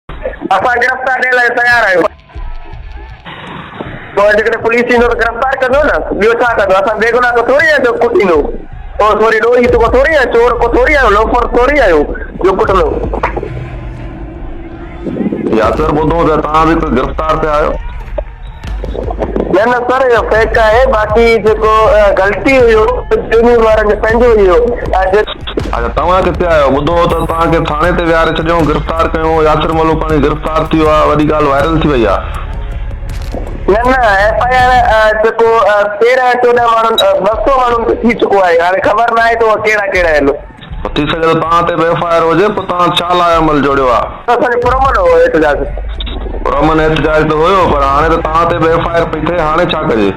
اسان گرفتار ڏيڻ لاء تيار آهيون. پوء جيڪڏهن پوليس ايندو ته گرفتار ڪندو نه ٻيو ڇا ڪندو اسان بيگناهه ڪو ٿوري آهيون جو ڪٽيندو او سوري ڏوهي ته ڪو ٿوري آهيون چور ڪو ٿوري آهيون لوفر ٿوري آهيون جو ڪٽندو. ياسر ٻڌو ته توهان به ڪو گرفتار ٿيا آهيو. نه نه سر اهو فيڪ آهي باقي جيڪو غلطي هيو جونيئر وارن جو پنهنجو هيو. اڇا توهان ڪٿي آهيو ٻڌو هو ته توهان کي ٿاڻي تي ويهاري ڇڏيائون گرفتار ڪيو ياسر ملوڪاڻي گرفتار ٿي ويو آهي وڏي ڳالهه وائرل ٿي وئي آهي. نه نه ايف I R جيڪو 13 14 ماڻهن 200 ماڻهن تي ٿي چڪو آهي هاڻي خبر ناهي ته اهي ڪهڙا ڪهڙا آهن. ٿي سگهي ٿو توهان تي به ايف I R هجي پوء توهان ڇا لاء عمل جوڙيو آهي. اسان جو پرامن هو احتجاج. پرامن احتجاج ته هيو پر هاڻي ته توهان تي به ايف I R پئي ٿئي هاڻي ڇا ڪجي.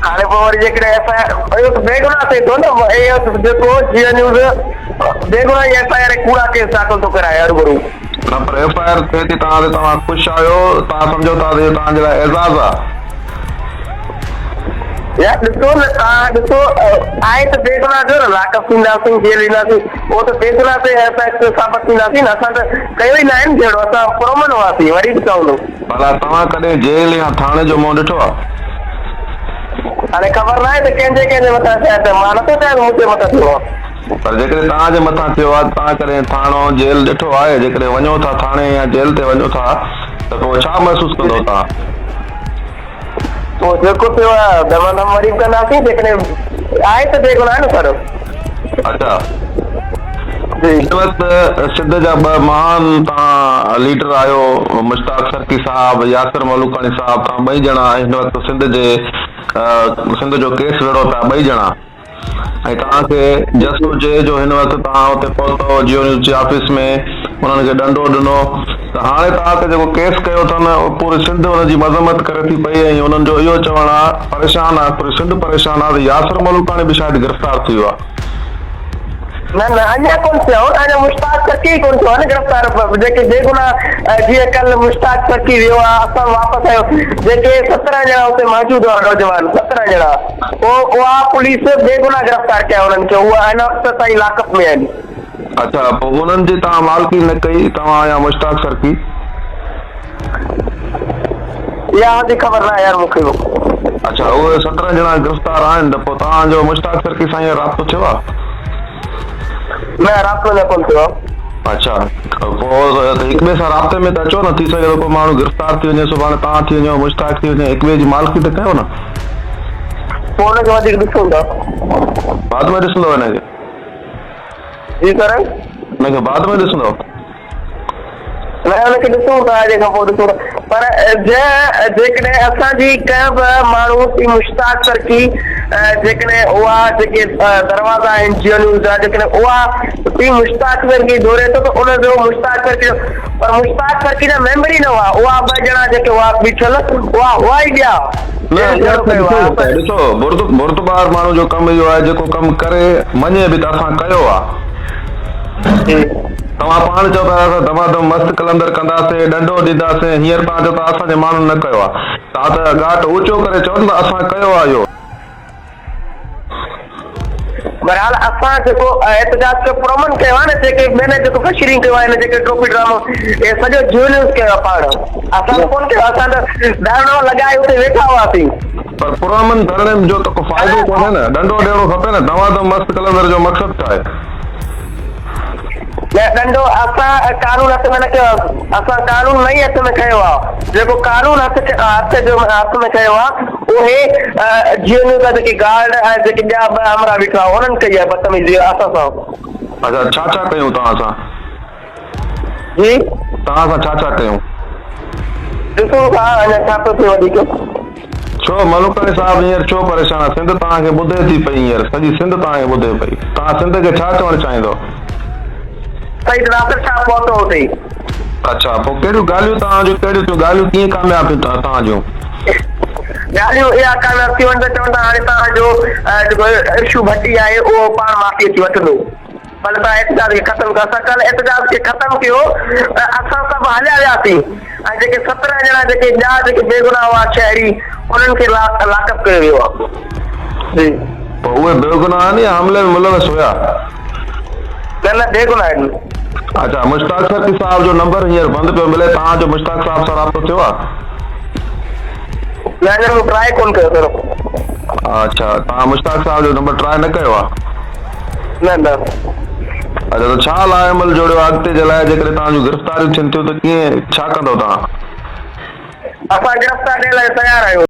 هاڻي پوء وري جيڪڏهن ايف I R اهو ته بيگناهه ٿئي ٿو نه اهو جيڪو جيو نيوز بيگناهه جي ايف I R ڪوڙا ڪيس داخل ٿو ڪرائي هروڀرو. نه پر ايف I R ٿئي ٿي توهان تي توهان خوش آهيو توهان سمجهو ٿا ته اهو توهان جي لاء اعزاز آهي. يار ڏسو نه توهان ڏسو آهي ته بيگناهه جو نه لاڪ اپ ٿينداسين جيل وينداسين اهو ته بيگناهه تي ايف I R ثابت ٿينداسين نه اسان ته ڪيو ئي ناهي نه جهيڙو اسان پرامن هئاسين وري به چوندو. ڀلا توهان ڪڏهن جيل يا ٿاڻي جو منهن ڏٺو آ؟ هاڻي خبر ناهي ته ڪنهن جي ڪنهن جي مٿان شايد ته مان نٿو چاهيان ته منهنجي مٿان ٿيو آ. پر جيڪڏهن توهان جي مٿان ٿيو آ ته توهان ڪڏهن ٿاڻو، جيل ڏٺو آهي؟ جيڪڏهن وڃو ٿا ٿاڻي يا جيل تي وڃو ٿا ته پوء ڇا محسوس ڪندو توهان؟ پوء جيڪو ٿيو آ دما دم وري به ڪنداسين جيڪڏهن آهي ته بيگناهه نه سر. اڇا. جي. هن وقت سنڌ جا ٻه مهان توهان ليڊر آهيو مشتاق سرڪي صاحب ياسر ملوڪاڻي صاحب توهان ٻئي ڄڻا هن وقت سنڌ جي سنڌ جو ڪيس وڙهو پيا ٻئي ڄڻا ۽ توهان کي جس هجي جو هن وقت توهان اتي پهتو جيو نيوز جي آفيس ۾ انهن کي ڏنڊو ڏنو ته هاڻي توهان تي جيڪو ڪيس ڪيو اٿن اهو پوري سنڌ ان جي مذمت ڪري ٿي پئي ۽ انهن جو اهو چوڻ آهي پريشان آهي پوري سنڌ پريشان آهي ته ياسر ملوڪاڻي به شايد گرفتار ٿي ويو آهي. نه نه اڃا ڪونه ٿيو آهي اڃا مشتاق سرڪي ئي ڪونه ٿيو آهي نه گرفتار جيڪي بيگناهه جيئن ڪلهه مشتاق سرڪي ويو آهي اسان واپس آيو جيڪي 17 ڄڻا اتي موجود هئا نوجوان 17 ڄڻا پوء اها پوليس بيگناهه گرفتار ڪيا انهن کي اهي هن وقت تائين لاڪ اپ ۾ آهن. اڇا پوء انهن جي توهان مالڪي نه ڪئي توهان يا مشتاق سرڪي. اها به خبر ناهي يار مون کي به. اڇا اهي 17 ڄڻا گرفتار آهن ته پوء توهان جو مشتاق سرڪي سان هينئر رابطو ٿيو آهي؟ نه رابطو اڃا ڪونه ٿيو آهي. اڇا پوء هڪ ٻئي سان رابطي ۾ ته اچو نه ٿي سگهي ٿو ڪو ماڻهو گرفتار ٿي وڃي سڀاڻي توهان ٿي وڃو مشتاق ٿي وڃي هڪ ٻئي جي مالڪي ته ڪيو نه. پوء ان کي وڌيڪ ڏسون ٿا. بعد ۾ ڏسندو هن کي. جي سر. هن کي بعد ۾ ڏسندو. نه ان کي ڏسون ٿا اڄ کان پوء ڏسون ٿا پر جنهن جيڪڏهن اسان جي ڪنهن به ماڻهو سي مشتاق سرڪي جيڪڏهن اها جيڪي دروازا آهن جيو نيوز جا جيڪڏهن اها ٽيم مشتاق سرڪي دوري ٿو ته ان جو مشتاق سرڪي جو پر مشتاق سرڪي جا ميمبر ئي نه هئا اها ٻه ڄڻا جيڪي هئا بيٺل اها هئا ئي ٻيا نه جنهن جهيڙو ڪيو آهي ڏسو بردبار ماڻهو جو ڪم اهو آهي جيڪو ڪم ڪري مڃي به ته اسان ڪيو آهي. توهان پاڻ چئو ٿا ته اسان دمادم مست قلندر ڪنداسين، ڏنڊو ڏينداسين، هينئر توهان چئو ٿا اسان جي ماڻهن نه ڪيو آهي. توهان ته ڳاٽ اوچو ڪري چئو نه ته اسان ڪيو آهي اهو. بھرحال اسان جيڪو احتجاج ڪيو پرامن ڪيو آهي نه جيڪي ٻين جيڪو فشرنگ ڪيو آهي هن جيڪي ٽوپي ڊرامو اهي سڄو جيونيوز ڪيو آهي پاڻ اسان ته ڪونه ڪيو اسان ته ڌرڻو لڳائي اتي ويٺا هئاسين. پر پرامن ڌرڻي جو ته ڪو فائدو ڪونهي نه، ڏنڊو ڏيڻو کپي نه، دمادم مست قلندر جو مقصد ڇا آهي؟ نه ڏنڊو اسان قانون هٿ ۾ نه ڪيو آ اسان قانون نه ئي هٿ ۾ کنيو آ جيڪو قانون هٿ هٿ جو هٿ ۾ کنيو آ اهي جيو نيوز جا جيڪي گارڊ ۽ جيڪي ٻيا ٻه همراهه بيٺا انهن ڪئي آ بدتميزي اسان سان. اڇا ڇا ڇا ڪيون توهان سان؟ جي. توهان سان ڇا ڇا ڪيون؟ ڏسون ٿا اڃا ڇا ٿو ٿئي وڌيڪ. ڇو ملوڪاڻي صاحب هينئر ڇو پريشان آ سنڌ توهان کي ٻڌي ٿي پئي هينئر سڄي سنڌ توهان کي ٻڌي پئي توهان سنڌ کي ڇا چوڻ چاهيندو. سيد ناصر شاهه پهتو اتي. اڇا پوء ڪهڙيون ڳالهيون توهان جون ڪهڙيون ٿيون ڳالهيون ڪيئن ڪامياب ٿيون توهان جون. ڳالهيون اها ڪامياب ٿيون ته چون ٿا هاڻي توهان جو جيڪو ارشو ڀٽي آهي اهو پاڻ معافي اچي وٺندو. ڀل توهان احتجاج کي ختم ڪيو. اسان ڪلهه احتجاج کي ختم ڪيو ته اسان سڀ هليا وياسين ۽ جيڪي 17 ڄڻا جيڪي ٻيا جيڪي بيگناهه هئا شهري انهن کي لاڪ اپ ڪيو ويو آهي. جي. پوء اهي بيگناهه آهن يا حملي ۾ ملوث هيا؟ نه نه بيگناهه آهن. اڇا مشتاق سرڪي صاحب جو نمبر هينئر بند پيو ملي توهان جو مشتاق صاحب سان رابطو ٿيو آ؟ نه اڃا مون ٽرائي ڪون ڪيو سر. اڇا توهان مشتاق صاحب جو نمبر ٽرائي نه ڪيو آ؟ نه نه. اڇا ته ڇا لاء عمل جوڙيو آ اڳتي جي لاء جيڪڏهن توهان جون گرفتاريون ٿين ٿيون ته ڪيئن ڇا ڪندو توهان؟ اسان گرفتار ڏيڻ لاء تيار آهيون.